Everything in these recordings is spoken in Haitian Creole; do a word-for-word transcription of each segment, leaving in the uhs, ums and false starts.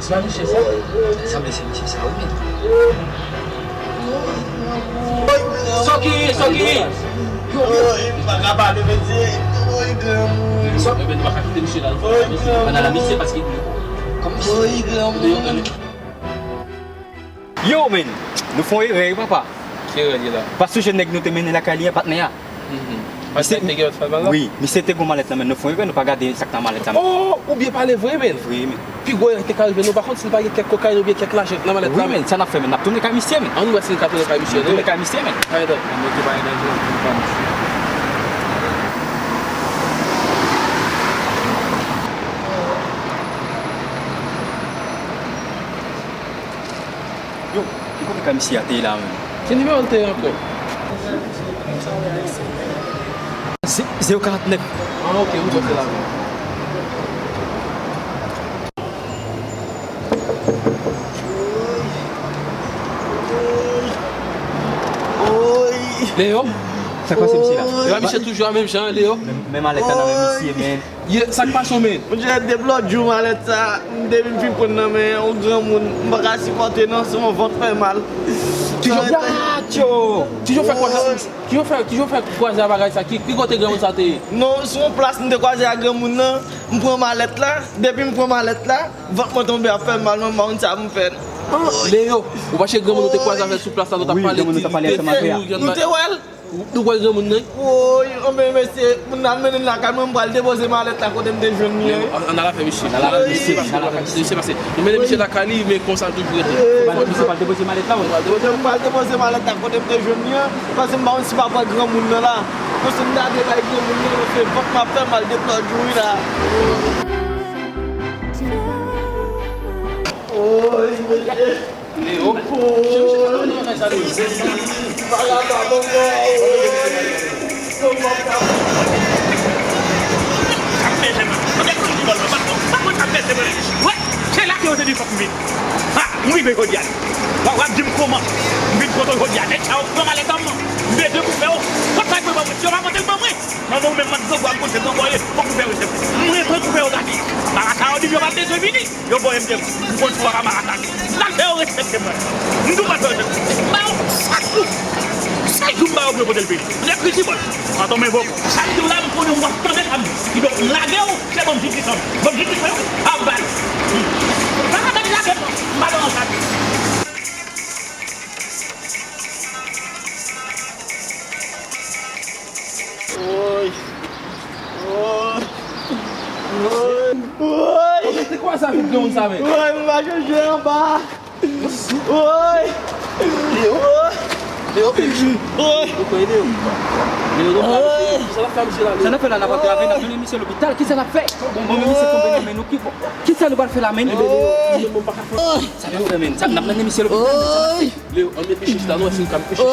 Se pa misye sa? Sa sanble se misye sa wi, men. Sòki, sòki! Yo, yo. Oy, m pa ka pale, mesye. Oy, granmoun. Sòki, men nou pa ka kite misye la. Oy, granmoun. Ann al a misye paske kòm misye. Oy, granmoun. Yo, men, nou fè yon erè, wi, papa. Ki erè l ye la? Paske jèn nèg nou te mennen lakay li an, patnè a. Mhm. Misye, patnè te gen lòt fè mal la? Wi, misye te gon malèt nan men, nou fè yon erè, nou pa gade sa k nan malèt la. Oh, ou byen pale vre, men. Vre, men. Pi gwo erè ki te ka rive nou, pa konn si n pa gen kèk kokayin oubyen kèk lajan nan malèt la, men. Wi, men, sa n ap fè, men? N ap tounen kay misye, men. Ann wè si n ka tounen kay misye, non? Tounen kay misye, men. Kay dòt. Mwen te pa gen lajan pou m pa misye. Yo, ki kote kay misye a te ye la menm? Ki nimewo l te ye ankò? Ze-, zewo karant nèf. Ah, ok, wi, se la menm. Leo? Sa k pase misye la? Epa misye toujou a menm jan, Leo? Menm, menm malèt la nan men misye, men. Ye, sa k pase w, men? Monchè, depi lòt jou malèt sa, m te vin fin pran nan men yon granmoun, m pa ka sipòte non, se yon vant fè mal. Kijan, kijan w fè kwaze, kijan w fè, kijan w fè kwaze a bagay sa? Ki, ki kote granmoun sa te ye? Non, sou yon plas m te kwaze ak granmoun nan, m pran malèt la, depi m pran malèt la, vant mwen tonbe ap fè m mal, mwen m pa konn sa pou m fè. Leo, ou pa chèche granmoun ou te kwaze avè l sou plas la, nou t ap pale di li te fou, nou te wè l. Ou, ou wè granmoun nan? Woy, anben mesye, moun nan mennen l lakay mwen, m pral depoze malèt la kote m te jwenn li an. Ann al avè misye. Ann al avè misye, ann al avè misye. Misye pase. Nou mennen misye lakay li, men konsa l toujou rete. Fò misye pral depoze malèt la, wi. Mwen pral depoze malèt la kote m te jwenn li an, paske m pa konn si m ap wè granmoun nan la. Paske m ta dwe bay granmoun nan, paske vant m ap fè mal depi lòt jou wi la. Woy, mesye. Leo. Chèche, chèche, chèche, chèche, chèche. Wè, se la ke yo te di fòk m vin. Ha, m rive jodi a. W ap, w ap di m kòman m vin kote w jodi a. Nèg sa yo pran malèt an m. M bezwen koupe yo. Kot sa yo pran mwen? Si yo pa monte l ban mwen. Manman w menm, mande granmou a m kote granmou a ye. Fòk koupe yo, chèf. Mwen pran koupe yo gade. Marasa yo di m yo pa bezwen vini. Yo voye m devan. M konn fwa pa marasa. Sa k fè yo respekte mwen? M tou konn fè yo respekte. M ba yo chak jou. Chak jou m ba yo pou yo pote l vini. Nèg ki ti bòs. Antan men vòp. Sa k di w la, m konnen w ap tande sa m di. Kidonk, m lage w, se banm jistis an. Banm jistis mwen, ap ba l. M pa ka tande lage m, non. M pa nan sa. Woy. Woy. Woy. Woy. Kote kwa sa vin pran moun sa, men? Woy, m pa chèche anba. Woy. Leo. Leo, Leo. Woy. Ou kwè Leo? Leo, nou pa Leo. Sa n ap fè misye la, Leo? Sa n ap fè la, n ap antrave, n ap mennen misye lopital. Kisa n ap fè? Bon, bon, men misye tonbe nan men nou, ki fò? Kisa nou pral fè la, men? Sa n ap fè, men? Sa n ap mennen misye lopital, men sa n ap fè? Leo, ann met misye chita non, si l ka met misye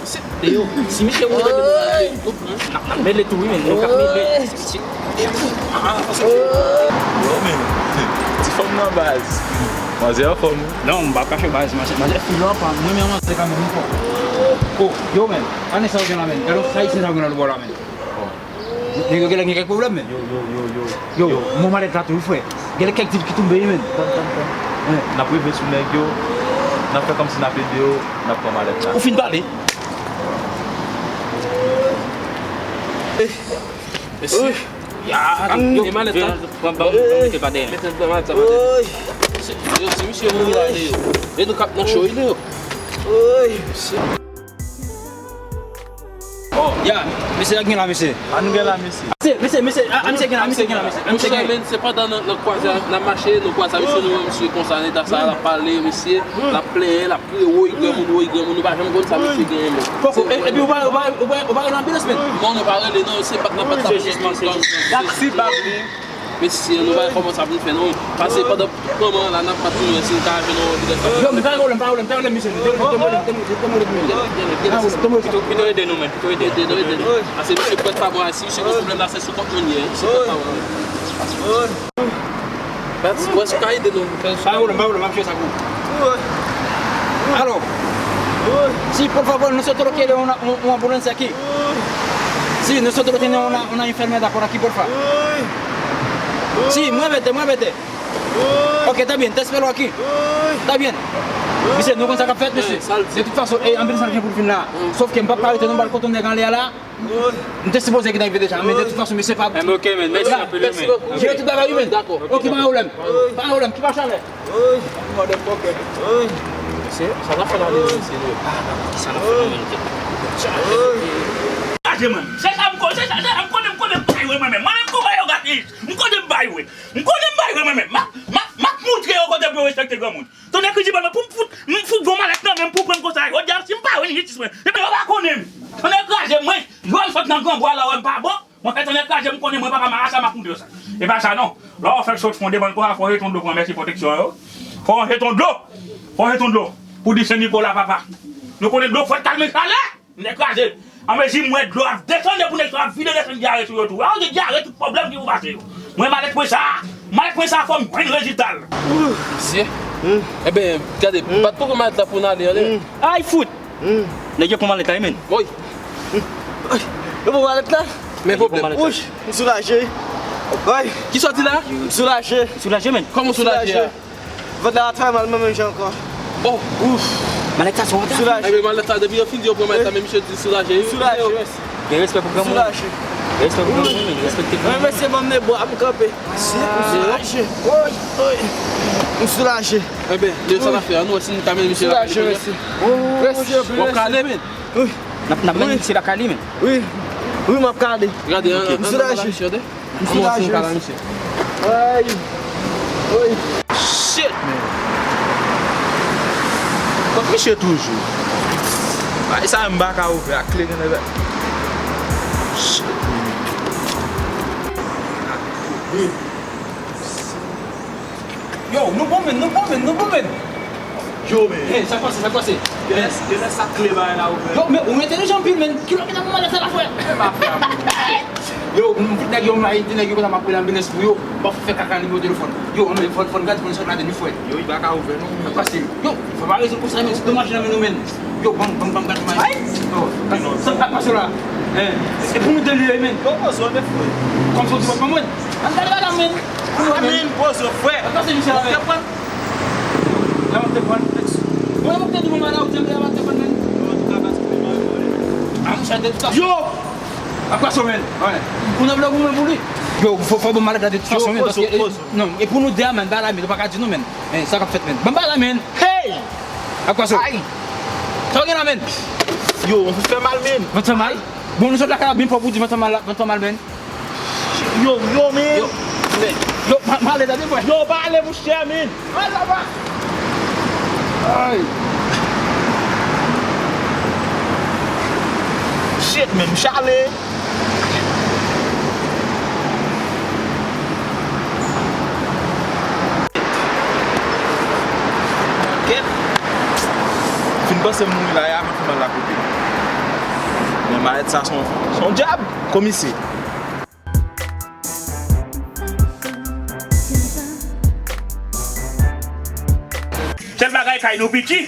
chita. Leo, si misye woule de nou, n ap mele tou wi, men nou k ap mele. Yo, men, ti fanm nan baz. Manzè anfòm wi. Non, m p ap kache baz, manzè, manzè fou lò pa mwen, men manzè ka mwen fò. Oh, yo, men, ann sa w gen la, men. Gade sa ayisyen sa w gen nan lou bò la, men. Nèg yo genlè gen kèk pwoblèm, men. Yo, yo, yo, yo. Yo, yo. Mwen malèt la tou, frè. Genlè kèk dil ki tonbe, men. Tann, tann, tann. N ap rive sou nèg yo, n ap fè kòmsi n ap ede yo, n ap pran malèt la. Ou fin pale? Eh, mesye. Ya, yo, e malèt la? Pran, pran, pran, mete l pa dèyè. Mete l pa dèyè. Yo, ti misye mouri la, yo. E nou k ap nan cho, yo. Oy, mesye. Oh, ya, mesye, sa k gen la, mesye? Sa nou gen la, mesye? Mesye, mesye, mesye, a, a, mesye gen la, mesye gen la, mesye, a, mesye gen la. Men, se pandan nan, nan kwaze a, n ap mache, nou kwaze a, mesye, nou wè misye konsa, nan eta sa, l ap pale, mesye, l ap plenyen, l ap kriye, woy, granmoun, woy, granmoun, nou pa janm konn sa misye genyen, men. Fòk ou, e, epi ou pa, ou pa, ou pa, ou pa rele anbilans, men? Non, nou pa rele, non, se bat nan pòt la pou jis pase. Taksi pa vle. Mesye, nou pa wè kòman sa vin fè non. Pase pandan tout moman an la, n ap bat pou nou wè si n ka jwenn yon lidè. Yo, men pa gen pwoblèm, pa gen pwoblèm, pa gen pwoblèm, mesye. Pito, pito ede nou, men, pito ede nou, ede nou, ede nou. Pase misye prèt pa bon, si misye gen pwoblèm la, se sou kont nou l ye, misye prèt pa bon. Bat, wè si w ka ede nou, fè sou. Pa gen pwoblèm, pa gen pwoblèm, m ap jere sa pou ou. Alo. Sí, por favor, nosotros queremos una, un, una ambulancia aquí. Sí, nosotros tenemos una, una enfermedad por aquí, por favor. Sí, muévete, muévete. Ok, ta byen, te espere ok. Ta byen. Misye, nou konn sa k ap fèt, mesye. De tout fason, e, anpil sa l gen pou l fin la. Sòf ke m p ap ka rete non, m pral kote yon nèg anlè a la. M te sipoze gen rive deja, men de tout fason, mesye pa. Enben, ok, men, mèsi anpil, men. Jere tout bagay, wi, men. Dakò. Ok, pa gen pwoblèm. Pa gen pwoblèm, ki pa chalè. Motherfucker. Mesye, sa n ap fè la, mesye? Ki sa n ap fè la, men? Kraze mwen. Se sa m konnen, se sa, se sa m konnen, m konnen bay wè mwen menm. Mwen menm konba yo gate. M konnen bay wè. M konnen bay wè mwen menm. M ap, m ap, m ap moutre yo kote pou yo respekte granmoun. Tonnè krizibèl mwen, pou m fout, m fout gon malèt nan men m pou pran m konsa. Jodi a, si m pa wè ni jistis mwen. Epi yo pa konnen m. Tonnè kraze mwen. Jwenn sot nan granbwa la wè m pa bon. Mwen fè tonnè kraze m konnen mwen papa m a sa m ap moutre yo sa. E pa sa non. Lè w fè sot fon devan l konsa, fò w jete yon dlo pou w remèsye pwoteksyon yo. Fò w jete yon dlo. Fò w jete yon dlo. Pou di Sen Nikola papa. Nou konnen dlo fwèt kalme chalè. Nèg kraze. Anmezi m wè dlo ap desann epi nèg sa ap vide desann dyare sou yo tou. Wè, ou gen dyare tout pwoblèm ki pou pase yo. Mwen malèt mwen sa. Malèt mwen sa fò m jwenn rezilta l. Mesye. Enben, gade, bat poko malèt la pou n ale, ale. Ay, fout! Nèg yo pran malèt la, wi, men. Woy. Yo pran malèt la? Men pwoblèm. Wouch, m soulaje. Woy. Ki sòti la? M soulaje. Soulaje, men. Kòman w soulaje a? Vant la ap fè mal, mwen menm jan ankò. Oh, ouf. Malèt sa se yon atak. Soulaje. Enben, malèt la, depi yo fin di yo pran malèt la, men misye di soulaje, wi. Soulaje, mèsi. Gen respè pou granmoun. Soulaje. Gen respè pou granmoun, men gen respèkte granmoun. Mwen, mesye, ban m de bwa, m kanpe. Mesye, m soulaje. Woy, woy. M soulaje. Enben, yo sa n ap fè a, nou wè si n ka mennen misye lakay li kounye a. Soulaje, mesye. Mesye, w ap ka ale, men. Wi. N ap, n ap mennen misye lakay li, men. Wi. Wi, m ap ka ale. Gade, an, an, an, misye, tande. M soulaje. Ay. Oy. Shit, man. Kot misye toujou? Ay, sa m pa ka ouvè ak kle gen nèg. Shit, man. Yo, nou bon, men, nou bon, men, nou bon, men. Yo, men. Hey, sa k pase, sa k pase? Genlè, genlè sa kle bagay la ouvè. Yo, men, ou entèlijan anpil, men. Kilòmèt nan moman sa la, frè. E pa frè. Yo, m fout nèg yo, m la, de nèg yo konsa, m ap rele anbilans pou yo. M ap fè kaka nimewo telefòn. Yo, men, fò, fò n gade, fò n sot ladan li, frè. Yo, li pa ka ouvè, non. Sa k pase? Yo, fò pa rezoud konsa, men, se domaj nan men nou, men. Yo, ban m, ban m, ban m gade, man. Ay! Yo, sa k ap pase la? Hein? E pou nou de li, men. Yo, poze w, men, frè. Kòm sa w di w ap ban mwen. Ann gade madanm, men. Amen, poze w, frè. Sa k pase, misye la, men? Ou te pran? Lè w te pran. Mwen, mwen te di mwen, madanm, ou te pran, mwen te pran, men. Yo, an tou ka, paske mwen, mwen. Ah, misye, de tout fason. Yo! Ak pwason, men. Wi. Pou nan vle pou mwen, pou li. Yo, fò, fò ban m malèt la de tout fason, men, paske, eh, non, e pou nou de a, men, ba la, men, ou pa ka di nou, men. Eh, sa k ap fèt, men. Ban m ba la, men. Hey! Ak pwason. Ay! Sa w gen la, men? Yo, vant fè mal, men. Vant fè mal? Bon, nou sot lakay la byen pwòp, ou di vant fè mal, vant fè mal, men. Yo, yo, men. Yo, men. Yo, pa, pa ale, tande, frè. Yo, pa ale, monchè, men. Al laba. Ay. Shit, men, m chale. Kèt. Fin panse m mouri la, ya, men fè mal la kote. Men malèt sa se yon, se yon dyab. Komisè. Sèl bagay, kay nou piti,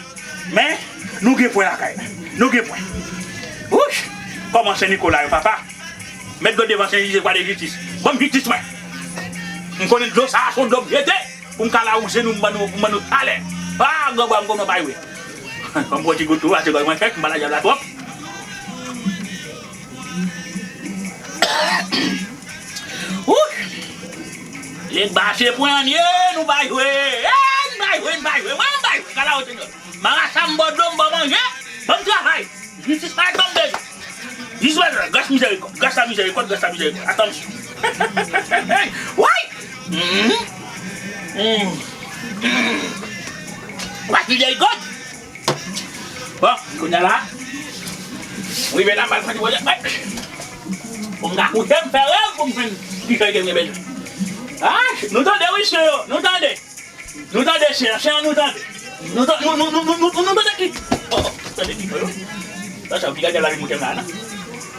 men nou gen pwen lakay la. Nou gen pwen. Wouch! Kòman Sen Nikola yo, papa? Mèt dlo devan Sen Jije, kwa de jistis. Ban m jistis mwen. M konnen dlo sa a se yon dlo m jete pou m ka lawouze nou, m ban nou, m ban nou talè. Ah, granbwa m konnen bay wè. Ban m pran ti gout tou, pase gòj mwen sèch, m pa la dyab la twòp. Wouch! Nèg ba se pwen an ye, nou bay jwe. Eh, n bay jwe, n bay jwe. Mwen, m bay jwe. Kala o senyè. Marasa m ba w dlo, m ba w manje. Ban m travay. Jistis pa janm bezwen. Jis wè la, gras mizèrikòd, gras la mizèrikòd, gras la mizèrikòd. Atansyon. Woy! Mm. Mm. Gras mizèrikòd. Bon, kounye a la, m rive la, m al fè ti pwojè. Pou m ka kouche, m fè rèv, pou m jwenn ti fèy ke m gen bezwen. Ah, nou tande wi, chen yo, nou tande. Nou tande, chen, chen, nou tande. Nou tan-, nou, nou tande ki? Oh, oh, tande ki, yo. Sa, sa, piga de la vi mouche la, non?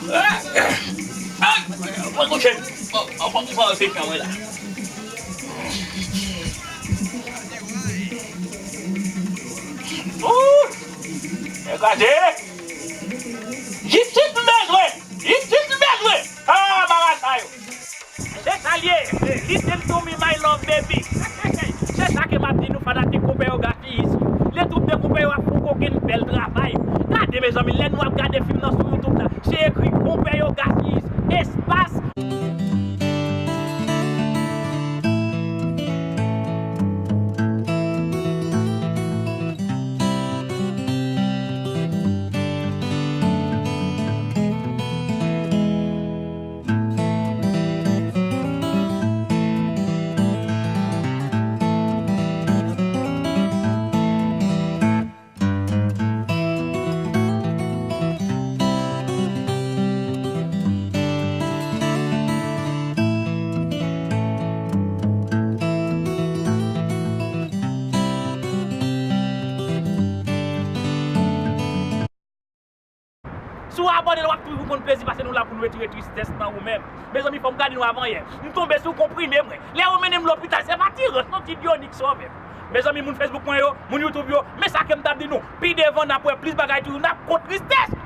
Ah, ah, mwen kouche. Oh, oh, oh, oh, se chan mwen la. Ooh! Ekranje! Jistis m bezwen! Jistis m bezwen! Ah, marasa yo! Se sa l ye! Listen to me, my love baby! Si w abòne la, w ap toujou konn plezi pase nou la pou n retire tristès nan ou menm. Mezanmi, fò m ka di nou avanyè. M tonbe sou konprime mwen. Lè yo mennen m lopital, se pa ti rans non, ti Dionik sove m. Mezanmi, moun Facebook mwen yo, moun YouTube yo, men sa ke m t ap di nou. Pi devan n ap wè plis bagay toujou, n ap kont tristès.